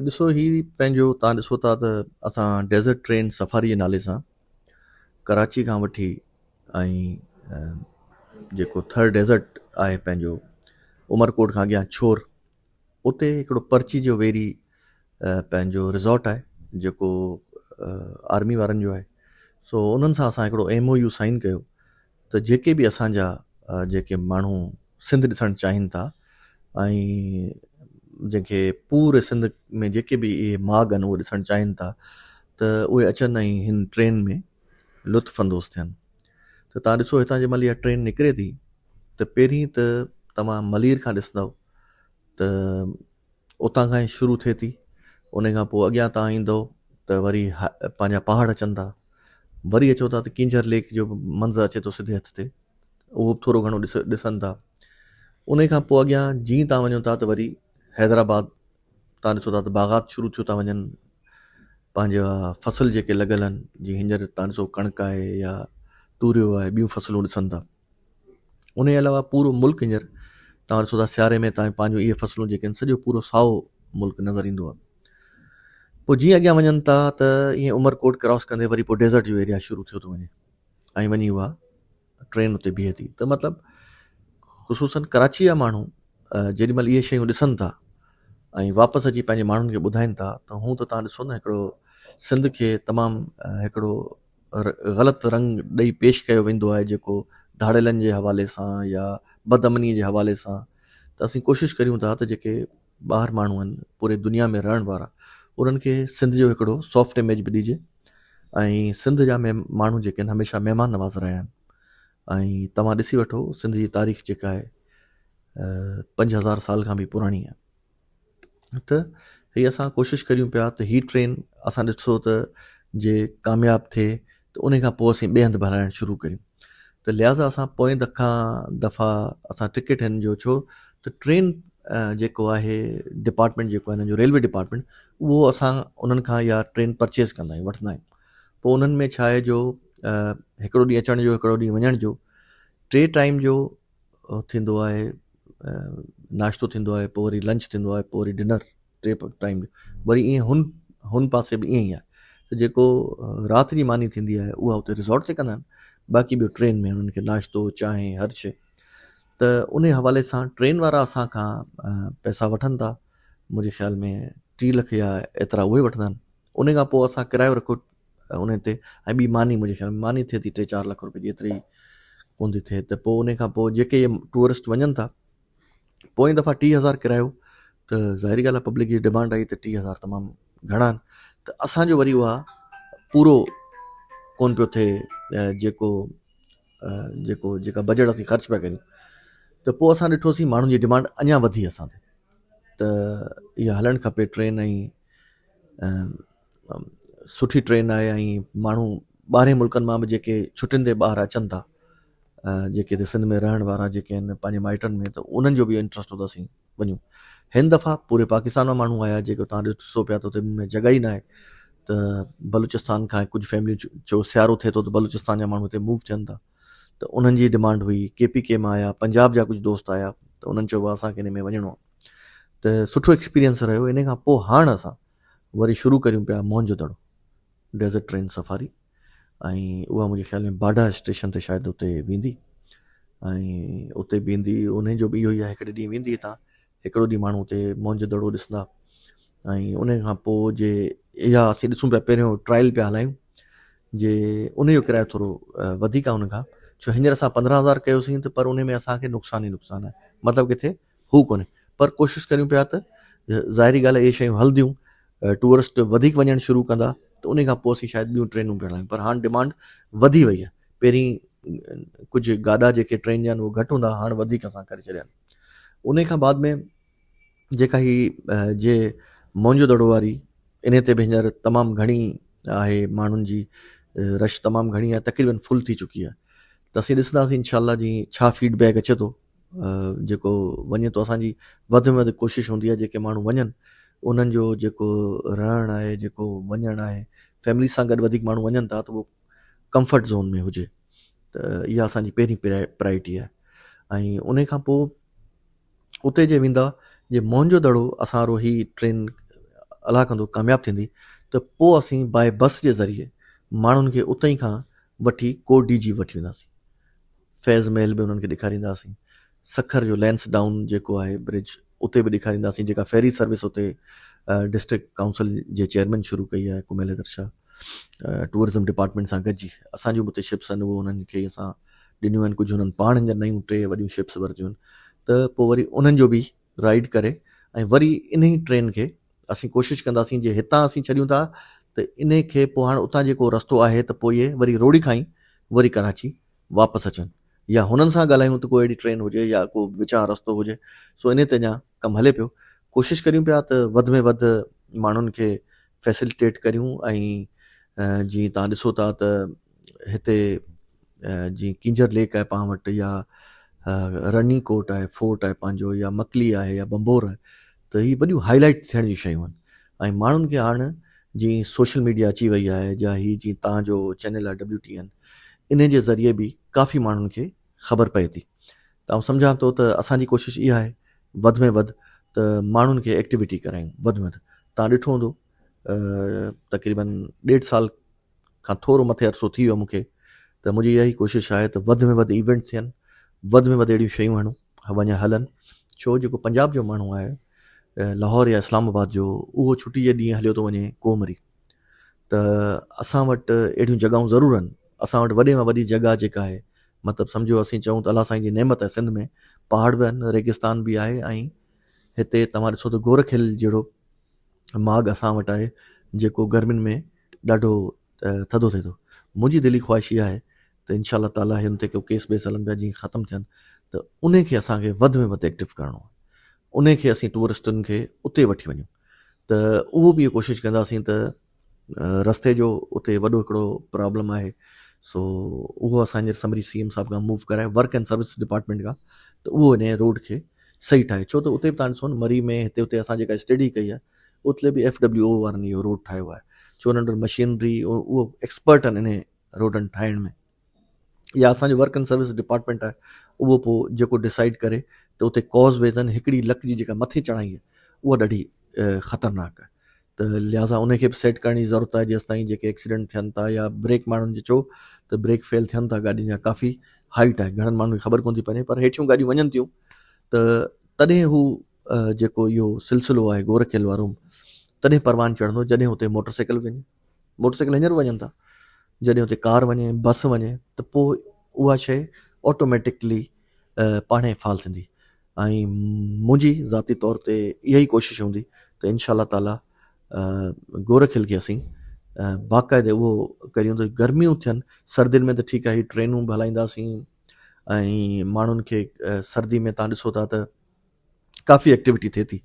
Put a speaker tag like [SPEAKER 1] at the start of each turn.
[SPEAKER 1] ڏسو هي پنهنجو تان ڏسو ٿا ته اسان ڊيزرٽ ٽرين سفاري جي نالي سان ڪراچي کان وٺي ۽ جيڪو ٿر ڊيزرٽ آهي پنهنجو عمرڪوٽ کان اڳيان ڇور اتي هڪڙو پرچي جو ويري پنهنجو ريزورٽ آهي جيڪو آرمي وارن جو آهي سو انهن سان اسان هڪڙو ايم او يو سائن ڪيو ته جيڪي به اسان جا جيڪي ماڻهو سنڌ ڏسڻ چاهين ٿا ۽ جنهن کي پوري سنڌ ۾ جيڪي به اهي ماڳ آهن اهي ڏسڻ چاهين ٿا ته اهي اچن ۽ هن ٽرين ۾ لطف اندوز ٿين ته تان ڏسو هتان جنهن مهل اها ٽرين نڪري ٿي ته پهرين ته توهان ملير کان ڏسندؤ ته اتان کان ئي شروع ٿئي ٿي. ان کان پوء اڳيان توهان ايندؤ ته وري پنهنجا پهاڙ اچن ٿا. وري اچو ٿا ته ڪينجهر ليڪ جو به منظر اچي ٿو سڌي هٿ تي. اهو به ٿورو گهڻو ڏس ڏسن ٿا. ان کان پوء اڳيان جيئن توهان وڃو ٿا ته وري حيدرآباد توهان ڏسو ٿا ته باغات شروع ٿيو ٿا وڃن. پنهنجا فصل جيڪي لڳل آهن جيئن هينئر توهان ڏسو ڪڻڪ آهي يا توريو آهي ٻيون فصلون ڏسن ٿا. ان جي علاوه پورو ملڪ هينئر توهان ڏسو ٿا سياري ۾ توهان پنهنجون اهي فصلون جيڪي آهن سڄو پورو سائو ملڪ نظر ايندو آهي پوء جيئن اڳيان وڃن ٿا ته ائين عمرڪوٽ ڪراس ڪندي وري پوء ڊيزرٽ جو ايريا شروع ٿيو ٿو وڃي ۽ وڃي اها ٽرين اتي بيهي ٿي ته مطلب خصوصن ڪراچي جا ماڻهو جيڏي مهل اهي شيون ڏسن ٿا ۽ واپس اچي پنهنجي ماڻهن کي ٻڌائين ٿا ته هون ته تان ڏسو نه هڪڙو سنڌ کي تمام هڪڙو غلط رنگ ڏئي پيش ڪيو ويندو آهي جيڪو ڌاڙيلن جي حوالي سان يا بدامني جي حوالي سان ته اسين ڪوشش ڪريون ٿا ته جيڪي ٻاهر ماڻهو آهن پوري دنيا ۾ رهڻ وارا انهن کي سنڌ جو هڪڙو سافٽ اميج به ڏجي ۽ سنڌ جا ماڻهو جيڪي آهن هميشه مهمان نواز رهيا آهن ۽ توهان ڏسي وٺو سنڌ جي تاريخ جيڪا آهي 5000 سال کان به پراڻي آهي ته هي اسان ڪوشش ڪريون پيا ته هي ٽرين اسان ڏسو ته جي ڪامياب ٿئي ته ان کان پوء اسين ٻئي هنڌ به هلائڻ شروع ڪريون ته لهٰذا اسان پوئين دکان دفعا اسان ٽڪيٽ هن جو ڇو ته ٽرين جيڪو آهي ڊپارٽمينٽ جيڪو آهي هنن جو ريلوي ڊپارٽمينٽ اهو اسان انهن کان اها ٽرين پرچيز ڪندا آهيون وٺندا آهيون پوء انهن ۾ ڇا آهي جو هڪڙو ڏينهن اچڻ جو هڪڙو ڏينهن وڃڻ جو ٽي ٽائيم جو ٿيندو آهي ناشتو ٿيندو آهي پوء وري لنچ ٿيندو آهي پوء وري ڊنر ٽي ٽائيم وري ائين هن هن پاسي به ائين ئي آهي ته جيڪو رات جي ماني ٿيندي آهي اها اتي ريزورٽ تي ڪندا آهن باقي ٻيو ٽرين ۾ انهن کي ناشتو چانهه هر شي ته ان حوالي سان ٽرين وارا اسان کان پئسا وٺن ٿا منهنجي خيال ۾ 3 لک يا ايترا اهي وٺندا آهن ان کان پوء اسان ڪرايو رکو ان تي ۽ ٻي ماني منهنجي خيال ۾ ماني ٿئي ٿي ٽي چار لک روپئي جي ايتري ڪون ٿي ٿئي ته پوء ان کان پوء جيڪي ٽوئرسٽ وڃن ٿا پوئين دفعا 3000 ڪرايو ته ظاهري ڳالهه آهي پبلڪ جي ڊمانڊ آئي ته 3000 تمام گهڻا آهن ته اسانجو وري اها پورو ڪون پيو ٿئي جيڪو جيڪو جيڪا بجيٽ اسين خرچ پيا ڪريون ته پوء اسان ڏٺوسين ماڻهن جي ڊمانڊ اڃا وڌي اسان تي ته اها هلڻ کپي ٽرين ۽ سٺي ٽرين آهي ۽ ماڻهو ٻاهرين ملڪن مان به جيڪي ڇٽين تي ٻاهر اچن ٿا جيڪي هتي سنڌ ۾ رهڻ وارا جيڪي آهن پنهنجي مائٽن ۾ ته انهن جو به انٽرسٽ هو ته اسين وڃون هن دفعا پوري پاڪستان مان ماڻهو آيا جيڪو تان ڏسو پيا ته اتي ۾ جڳهه ئي ناهي ته بلوچستان کان ڪجهه فيمليون چو سيارو ٿئي ٿو ته بلوچستان جا ماڻهو هتي موو ٿين ٿا ته انهن جي ڊمانڊ هئي ڪي پي ڪي مان آيا پنجاب جا ڪجهه دوست آيا ته انهن چيو اسان کي هن ۾ وڃڻو ته سٺو ايڪسپيرينس رهيو ان کان پوء هاڻ اسان وري شروع ڪريون پيا موهن جو دڙو ڊيزرٽ ٽرين سفاري ۽ اها منهنجي خيال ۾ باڊا اسٽيشن تي شايد اتي ويندي ۽ اتي ويندي ان جو به اهو ئي آهي هڪڙي ڏينهن ويندي هتان هڪڙو ڏينهن ماڻهو اتي موهن جو دڙو ڏسندا ۽ ان کان پوء جي اها اسين ڏسون پيا پهريون ٽرائل پيا هلايون جي ان جو ڪرايو ٿورو وڌيڪ آهي ان کان ڇو هينئر اسان 15000 ڪيوسين ته پر ان ۾ اسانکي نقصان ئي نقصان آهي مطلب ڪٿي هو ڪونهي پر ڪوشش ڪريون پيا ته ظاهري ڳالهه اهي شيون هلنديون ٽوئرسٽ وڌيڪ وڃڻ شروع ڪندا ته ان کان پوء اسين شايد ٻيون ٽرينون به هلايون پر هاڻ ڊمانڊ وڌي وئي آهي پهرين ڪجهه گاڏا جيڪي ٽرين جا آهن اهي گهٽ هوندا هاڻ وڌيڪ اسان ڪري ڇڏيا آهن ان کان بعد ۾ جيڪا هي جي موهن جو دڙو واري ان تي به هينئر تمام گهڻي آهي ماڻهن جي رش تمام گهڻي آهي تقريبن فل ٿي چڪي آهي ته اسين ڏسنداسين انشاء الله جي ڇا فيڊ بيڪ اچي ٿو جيڪو وڃي ٿو اسان جي وڌ ۾ وڌ ڪوشش هوندي آهي جيڪي ماڻهو وڃن انهن جو جيڪو رهڻ آهي جيڪو وڃڻ آهي فيملي سان گڏ وڌيڪ ماڻهو وڃن ٿا ته اهو ڪمفرٽ زون ۾ هجي ته اها اسان جي پهرين پرائرٽي آهي ۽ ان کان پوء اتي جي ويندا جي موهن جو دڙو اسان رو هي ٽرين الله ڪندو ڪامياب ٿيندي ته پوء اسين باء بس جي ذريعي ماڻهن کي اتي کان وٺي ڪوٽ ڊي جي وٺي وينداسين. فيض محل به انهن کي ڏيکارينداسين. سکر جو لينس ڊائون جيڪو آهي برج اتي به ڏيکارينداسين جيڪا فيري سروس اتي ڊسٽرڪٽ ڪائونسل جي چيئرمين شروع ڪئي آهي ڪميل حيدر شاهه ٽوئرزم ڊپارٽمينٽ سان گڏجي اسان جون به اتي شپس آهن اهو انهن کي اسان ڏنيون آهن ڪجهه انهن پاڻ هينئر نيون ٽي وڏيون شپس ورتيون آهن ته پوء وري انهن جو به رائيڊ ڪري ۽ وري انهي ٽرين کي اسين ڪوشش ڪنداسين جي هتان اسين ڇڏيون ٿا ته انهي کي پوء هاڻ اتان جيڪو رستو آهي ته پوء اهي وري روهڙي کان ئي وري ڪراچي واپس اچن يا هنن سان ڳالهايون ته ڪو اهڙي ٽرين هجي يا ڪو وچان رستو هجي سو انهي تي اڃا ڪم هلي پيو ڪوشش ڪريون پيا ته وڌ ۾ وڌ ماڻهن کي فيسلٽيٽ ڪريون ۽ جيئن تان ڏسو ٿا ته هتي جيئن ڪينجهر ليڪ آهي پاڻ وٽ يا رني ڪوٽ آهي فورٽ آهي پنهنجو يا مڪلي آهي يا بمبور آهي ته هي وڏيون هائي لائيٽ ٿيڻ جون شيون آهن ۽ ماڻهن کي هاڻ جيئن سوشل ميڊيا اچي وئي آهي يا هي جيئن تان جو چينل آهي ڊبليو ٽي اين ان جي ذريعي به ڪافي ماڻهن کي خبر پئي ٿي ته آئون سمجهان ٿو ته اسان جي ڪوشش اها آهي وڌ ۾ وڌ ته ماڻهن کي ايڪٽيوٽي ڪرايون وڌ ۾ وڌ تان ڏٺو هوندو تقريبن ڏيڍ سال کان ٿورو مٿي عرصو ٿي ويو مون کي ته منهنجي اها ئي ڪوشش آهي ته وڌ ۾ وڌ ايونٽ ٿين وڌ ۾ وڌ اهڙيون شيون هڻون وڃ هلن ڇو جيڪو پنجاب جو ماڻهو آهي لاهور يا اسلام آباد جو اهو ڇٽي جي ڏينهن هليو ٿو وڃي ڪومري ته اسان وٽ اهڙيون جڳهون ضرور آهن اسان وٽ وڏي ۾ وڏي جڳهه جيڪا آهي مطلب سمجهو اسين چئون ته الله سائين جي نعمت آهي سنڌ ۾ پهاڙ به آهن ريگستان به آهي ۽ هتي توهان ڏسو ته گورک هل جهڙو ماڳ اسان وٽ آهي جيڪو گرمين ۾ ڏاڍو ٿڌو ٿئي ٿو. منهنجي دلي خواهش اها آهي ته انشاء الله تعاليٰ هن تي ڪو ڪيس بيس هلن پيا جيئن ختم ٿين ته انهي کي اسان کي وڌ ۾ وڌ ايڪٽو ڪرڻو آهي انهي کي اسين ٽوئرسٽن کي اتي وٺي وڃون ته اهو به ڪوشش ڪنداسين ته رستي جو اتي وڏو هڪڙو پرابلم آهي سو اهو اسان هينئر سمري سي ايم صاحب کان موو ڪرائي ورڪ اينڊ سروس ڊپارٽمينٽ کان ته اهو انهي روڊ کي صحيح ٺاهي ڇو ته اتي به تان ڏسو نه مري ۾ هتي اتي اسان جيڪا اسٽڊي ڪئي آهي اتي به ايف ڊبليو او وارن اهو روڊ ٺاهيو آهي ڇو انهن وٽ مشينري اهو ايڪسپرٽ آهن انهي روڊن ٺاهڻ ۾ يا اسان جو ورڪ اينڊ سروس ڊپارٽمينٽ آهي اهو پوء جيڪو ڊسائيڊ ڪري ته اتي ڪاز ويز آهن هڪڙي لڪ جي جيڪا مٿي چڙهائي آهي اها ڏاڍي خطرناڪ آهي ته لهٰذا ان کي به سيٽ ڪرڻ جي ضرورت آهي جيستائين جيڪي ايڪسيڊنٽ ٿين ٿا يا بريڪ ماڻهن جي چو ته بريڪ فيل ٿين ٿا گاڏين جا ڪافي هائيٽ آهي گهڻن ماڻهن کي خبر ڪونه ٿي پوي پر هيٺيون گاڏيون وڃن ٿيون ته تڏهن هو جيڪو اهو سلسلو آهي گورکيل وارو تڏهن پروان چڙهندو جڏهن اتي موٽر سائيڪل وڃي موٽر سائيڪل هينئر وڃن ٿا جڏهن اتي ڪار وڃي بس وڃي ته پوء اها شيء آٽوميٽڪلي پاڻهي فعال ٿيندي ۽ منهنجي ذاتي طور تي اها ئي ڪوشش هوندي ته انشاء الله تعاليٰ گورک هل کي اسين باقاعدي اهو ڪريون ته گرميون ٿين سردين ۾ ته ٺيڪ آهي ٽرينون به هلائينداسين ۽ ماڻهن کي سردي ۾ تان ڏسو ٿا ته ڪافي ايڪٽيوٽي ٿئي ٿي.